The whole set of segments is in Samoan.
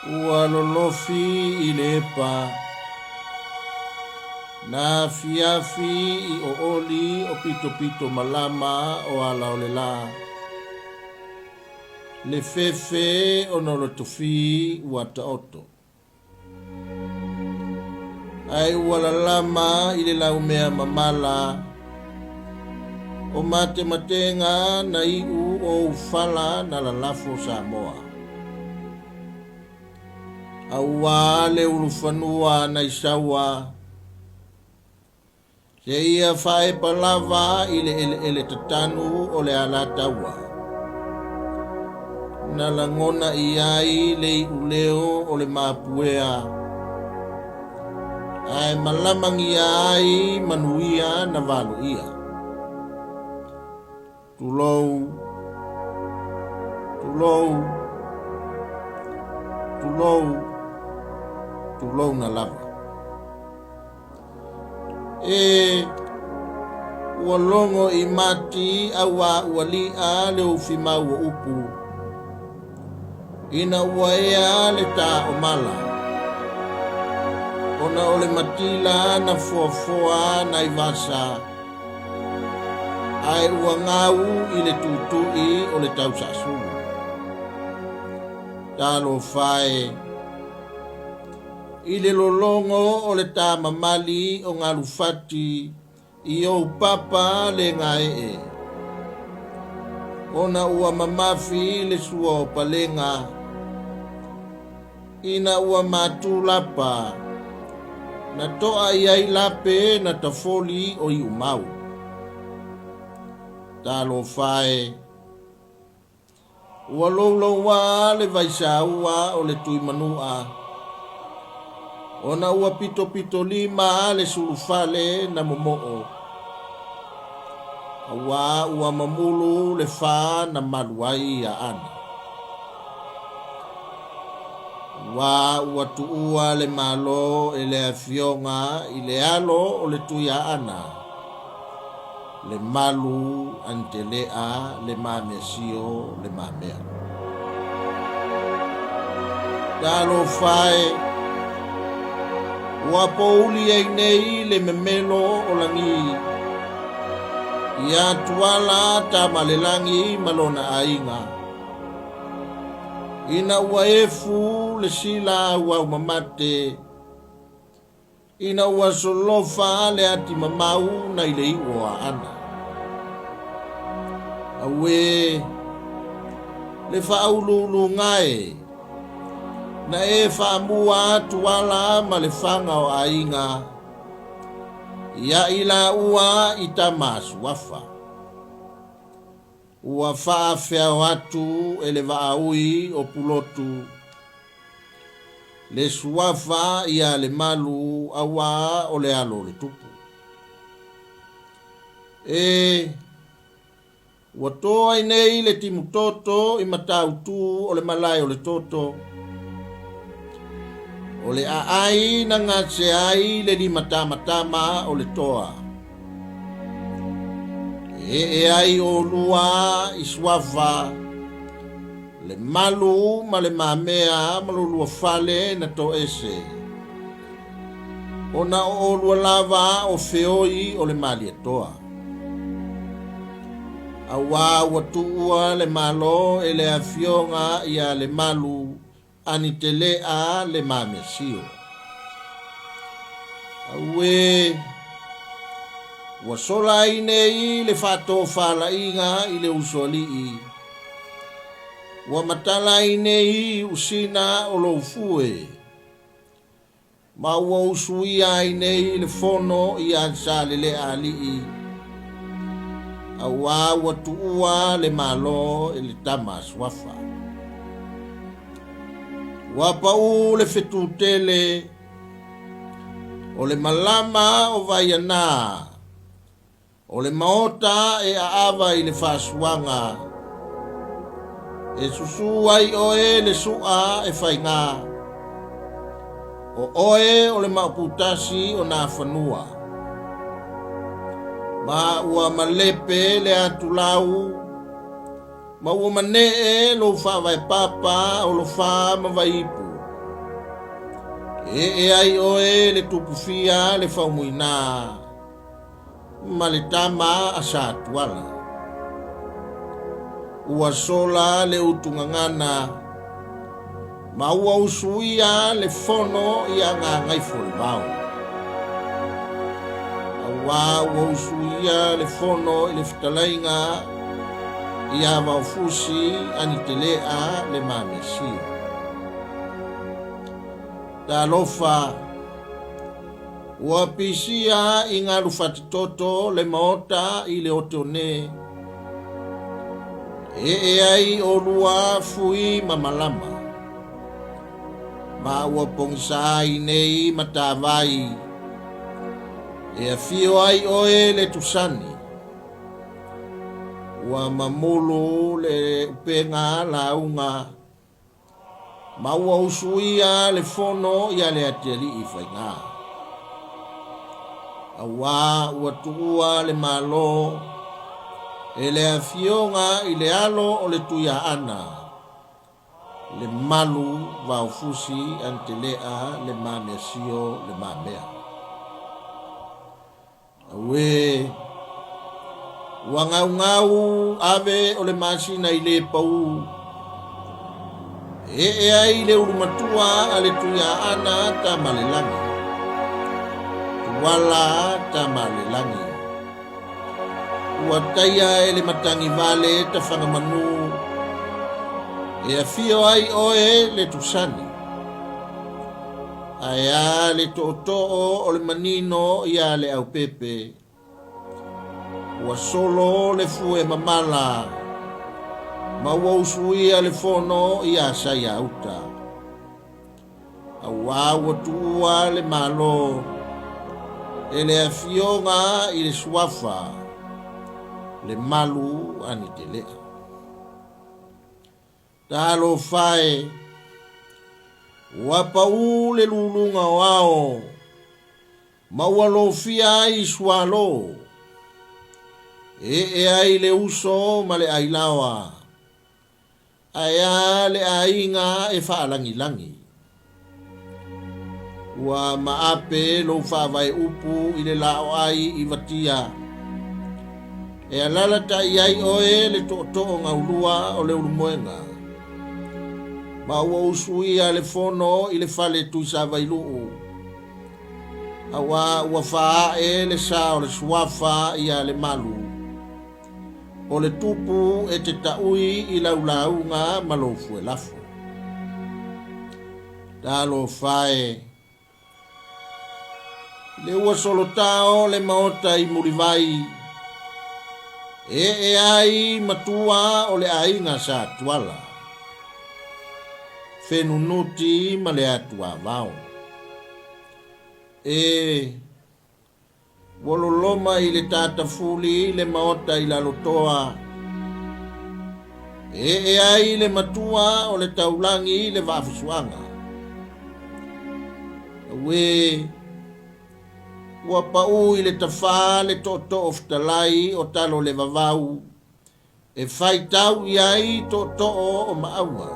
Ua lolofi i le epa. Na afiafi i ooli o pitopito malama o ala o le la. Le fefe ona o le tofi ua taoto. Ae ua lalama i le laumea mamala o matematenga na iu o ou fala na lalafo Samoa. Auā le ulufanua nai Saua, seia faaepa lava i le eleele tatanu o le Alataua. Na lagona i ai le iuleo o le mapuea, ae malamagia ai manuia na valoia. Tulou, tulou, tulou, tulouna lava. E ua logo i mati auā ua liʻa le ufi mau o upu. Ina ua ea le tā o mala. Ona o le matila na foafoa nai vasa. Ae ua gau i le tuitui o le tausaasulu. Talofa e! I le lologo o le tāmamali o Galufati i ou papa le gaee, ona ua mamafi le sua o palega, Ina ua matu lapa, na toa i ai lape na tafoli o iumau. Talofa e! Ua louloua le vaisaua o le Tuimanua, ona ua pitopitolima le sulufale na momoo, auā ua mamulu le fa na malu ai ia Ana. Ua ua tuua le Malo e le Afioga i le alo o le Tuiaana, le Malu Antelea le Mameasio le Mamea. Talofa e, ua pouli ai nei le memelo o lagi, ia Tuala Tamalelagi ma lona aiga. Ina ua efu le sila auau mamate, ina ua solofa le ati mamau nai le iu o Aana. Auē, le faauluuluga e, na e faamua atu ala ma le faga o aiga, ia i laua i tama suafa. Ua faafeao atu e le vaaui o Pulotu le suafa ia Lemalu auā o le alo o le tupu. E, ua tō ai nei le timutoto i Matautu o le malae o le toto. O le aai na gase ai le limatamatama o le toa. E ee ai olua i suafa, le malu ma le mamea ma lo lua fale na toese, ona o olua lava o feoi o le Malietoa. Auā ua tuua le Malo e le Afioga ia Lemalu Anitelea le Mamesio. Auē! Ua sola ai nei le faatofalaiga i le usoalii. Ua matala ai nei usina o lou fue. Ma ua usuia ai nei le fono ia Saleleaalii, auā ua tuua le Malo e le tama suafa. Ua paū le fetu tele o le malama o Vaianā, O le maota e aava i le faasuaga, e susū ai oe le suʻa e faigā. O oe o le maoputasi o nā fanua. Ma ua malepe le atulau, ma ua manee lou faavae papa o Lofā ma Vaiipu. Ee ai oe le tupufia le faumuina ma le tama a Satuala. Ua sola le utugagana ma ua usuia le fono i Gagaifolevao. Auā ua usuia le fono i le fetalaiga ia Vaofusi Anitelea le Mamesia. Talofa, ua pisia i galu fatitoto le maota i le oteone. Ee ai olua fui ma malama. Ma ua pogisa ai nei matavai. E afio ai oe le tusani. Ua mamulu le upega lauga. Ma ua usuia le fono ia le atialii faiga. Auā ua tuua le Malo e le afioga i le alo o le Tuiaana, le malu vaofusi Antelea le Mameasio le Mamea. Auē! Ua gaugau ave o le masina i le pau. Ee ai le ulumatua a le Tuiaana Tamalelagi. Tuala Tamalelagi. Ua taia e le matagi vale tafagamanu. E afio ai oe le tusani. Ae a le tootoo o le manino ia Leaupepe. Ua solo le fue mamala ma ua usuia le fono ia Saiauta. Auā ua tuua le Malo e le afioga i le Suafa, le malu a Nitelea. Talofa e! Ua pau le luluga o ao, ma ua lofia ai i sualo. Ee ai le uso ma le ailaoa, ae a le aiga e faalagilagi. Ua maape lou faavae upu i le laoai i Vatia. E alalatai ai oe le tootoo gaulua o le ulumoega. Ma ua usuia le fono i le fale Tuisavailuu. Auā ua faaee le sa o le suafa ia Lemalu. O le tupu e te taui i lau lauga ma lou fuelafo. Talofa e! Le ua solotao le maota i Mulivai, ee ai matua o le aiga sa Tuala, Fenunuti ma le Atuavao. E! Ua loloma i le tatafuli le maota i Lalotoa. Ee ai le matua o le taulagi le vaafusuaga. Auē! Ua pau i le tafā le tootoo fetalai o talo le vavau. E faitau i ai tootoo o Maauga.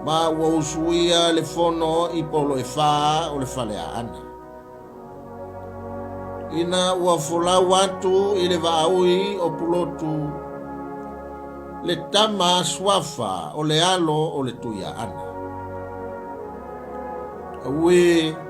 Ma ua usuia le fono i Poloefā o le Faleaana. Ina ua folau atu i le vaaui o Pulotu, le tama suafa o le alo o le Tuiaana. Auē!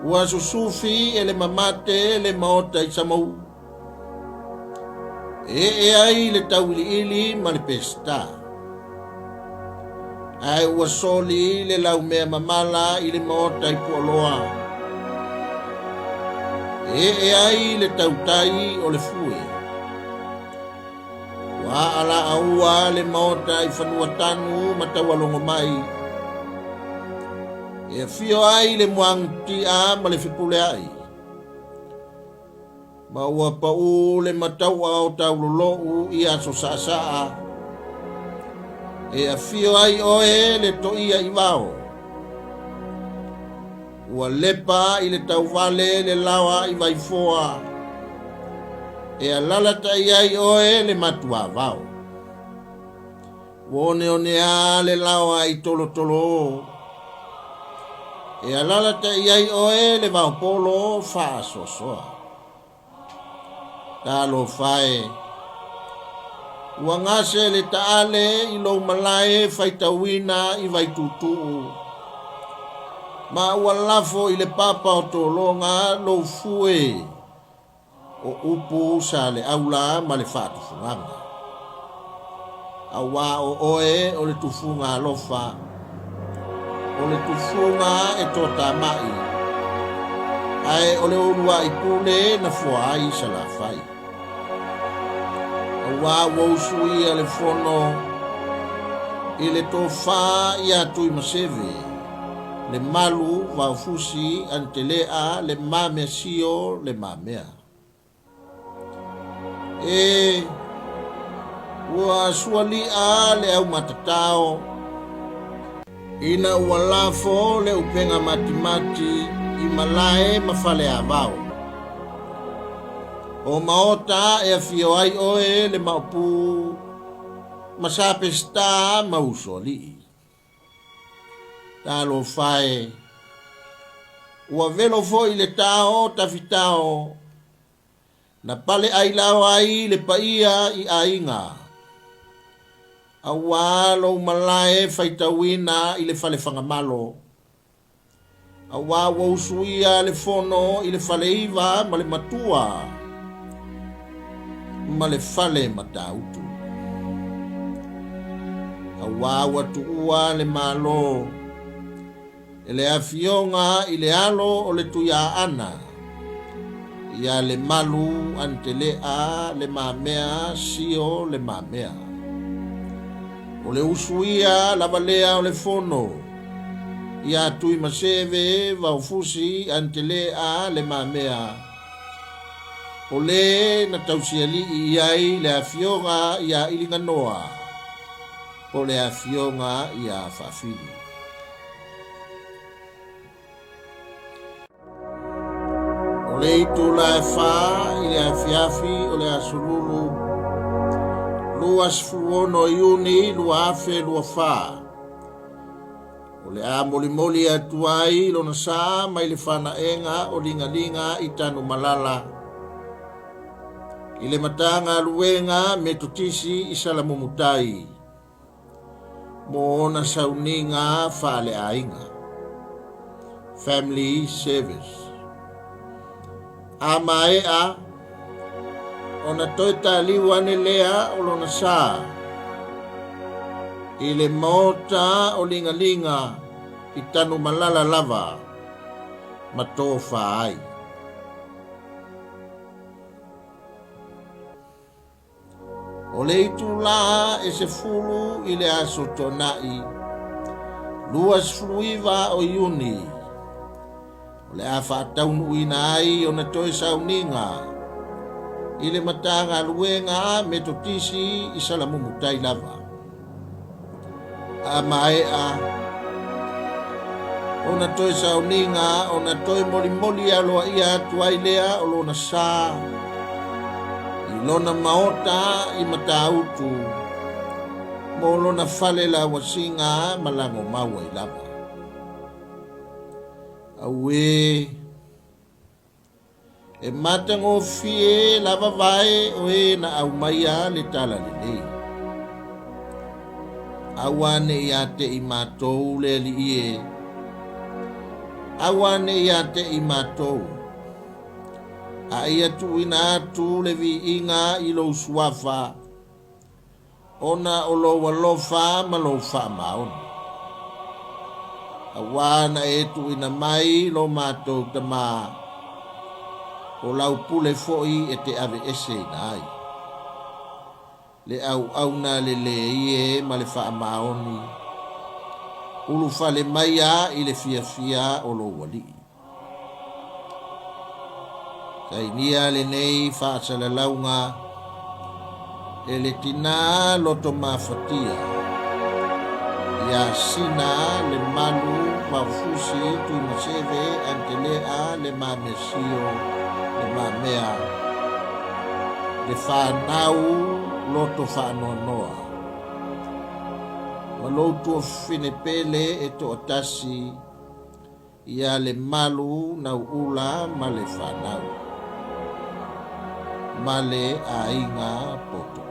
Ua susufi e le mamate le maota i Samau. Ee ai le tauiliili ma le Peseta. Ae ua soli le laumea mamala i le maota i Pualoa. Ee ai le tautai o le fue. Ua alaaua le maota i Fanuatanu ma Taualogo mai. E afio ai le Muagutia ma le Fepuleai. Ma ua pau le mataua o Taulolou i aso saasaa, e afio ai oe le toia i vao. Ua lepa i le tauvale le laoa i Vaifoa, e alalatai ai oe le matuavao. Ua oneonea le laoa i Tolotolo. E alalataʻi ai oe le vaopolo faasoasoa. Talofa e! Ua gase le taale i lou malae faitauina i Vaituutuu, ma ua lafo i le papa o Tologa lou fue o upu sa le aula ma le faatufugaga. Auā o oe o le tufuga alofa, o le tufuga e toatamai, ae o le uluai pule na fua ai Salafai. Auā ua usuia le fono i le tofa iā Tuimaseve, Lemalu, Vaofusi, Anitelea, Lemamea Sio, Lemamea. E, ua suali'a le aumatatao, ina ua lafo le upega matimati i malae ma faleavao. O maota e afio ai oe le maopu ma sa Peseta ma usoalii. Talofa e, ua velo foi le tao tafitao na pale ailao ai le paia i aiga, auā lou malae faitauina i le fale Fagamalo, auā ua usuia le fono i le Faleiva ma le Matua ma le fale Matautu, auā ua tuua le Malo e le afioga i le alo o le Tuiaana, ia Lemalu Anitelea Lemamea Sio Lemamea. O le usu ia lava lea o le fono, ia Tuimaseve Vaofusi Anitelea Lemamea, o le na tausialii i ai le afioga ia Iliganoa, po le afioga ia Faafili. O le itula e fa i le afiafi o le Aso Lulu, 26 Iuni 2024, o le a molimoli atu ai lona sa mai le fanaega o Ligalinga i Tanumalala, i le Matagaluega Metotisi i Salamumutai, mo ona sauniga faaleaiga, family service. A maea, ona toe taliu ane lea o lona sa i le maota o Ligalinga i Tanumalala lava ma tofa ai. O le itulā e 10 i le aso Toonai, 29 o Iuni, o le a faataunuuina ai ona toe sauniga i le Matagaluega Metotisi i Salamumutai lava. A maea ona toe sauniga, ona toe molimoli aloaia atu ai lea o lona sa i lona maota i Matautu mo lona fale lauasiga ma lagomau ai lava. Auē! E matagofie lava vae o e na aumaia le talalelei. Aua ne i ateʻi matou le Alii e, aua ne i ateʻi matou, a ia tuuina atu le viiga i lou suafa, Ona o lou alofa ma lou faamaoni. Auā na e tuuina mai lo matou Tamā, o lau pule foi e te aveeseina ai. Le auauna lelei e ma le faamaoni, ulufale mai a i le fiafia o lou Alii. Sainia lenei faasalalauga e le tinā loto mafatia ia Sina Lemalu Vaofusi Tuimaseve Antelea Lemamesio Lemamea le fanau loto faanoanoa ma lou tuafafine pele e toatasi. Ia Lemalu Nauula ma le fanau, ma le aiga poto.